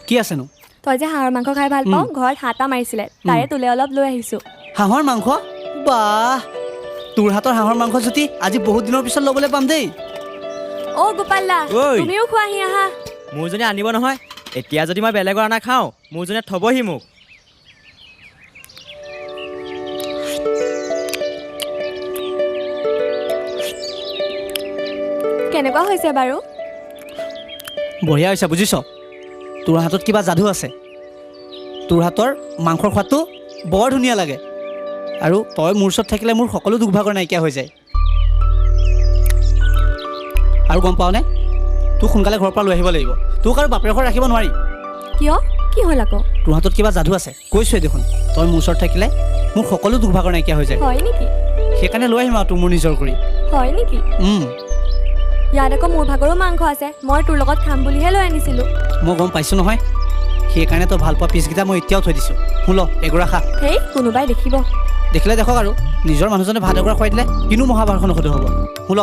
কি আছেনো? তই যে হাঁহৰ মাংস খাই ভাল পাওঁ, ঘৰত হাঁহ মাৰিছিলে, তাৰে তোলে অলপ লৈ আহিছোঁ। হাঁহৰ মাংস? বাহ, তোৰ হাতৰ হাঁহৰ মাংস জুতি আজি বহুত দিনৰ পিছত ল'বলৈ পাম দেই। অ' গোপাল দা। ঐ। তুমিও খোৱাহি আহা। মোৰজনী আনিব নহয়। এতিয়া যদি মই বেলেগৰ আনা খাওঁ, মোৰজনীয়ে থ'বহি মোক। কেনেকুৱা হৈছে বাৰু? বঢ়িয়া হৈছে। বুজিছ, তোৰ হাতত কিবা যাদু আছে। তোৰ হাতৰ মাংসৰ সোৱাদটো বৰ ধুনীয়া লাগে আৰু তই মোৰ ওচৰত থাকিলে মোৰ সকলো দুখ ভাগৰ নাইকিয়া হৈ যায়। আৰু গম পাৱনে, তোক সোনকালে ঘৰৰ পৰা লৈ আহিব লাগিব। তোক আৰু বাপেৰৰ ঘৰত ৰাখিব নোৱাৰি। কিয়, কি হ'ল আকৌ? তোৰ হাতত কিবা যাদু আছে, কৈছোৱে দেখোন। তই মোৰ ওচৰত থাকিলে মোৰ সকলো দুখ ভাগৰ নাইকিয়া হৈ যায়। হয় নেকি? সেইকাৰণে লৈ আহিম আৰু তোৰ মোৰ নিজৰ কৰি। হয় নেকি? ইয়াত আকৌ মোৰ ভাগৰো মাংস আছে, মই তোৰ লগত খাম বুলিহে লৈ আনিছিলোঁ। মই গম পাইছোঁ নহয়, সেইকাৰণে তই ভাল পোৱা পিচকেইটা মই এতিয়াও থৈ দিছোঁ। শুন, ল এগৰা খা। হেই, কোনোবাই দেখিব। দেখিলে দেখক আৰু, নিজৰ মানুহজনে ভাত এগৰা খুৱাই দিলে কিনো মহাভাৰতখন সদু হ'ব। শুন ল।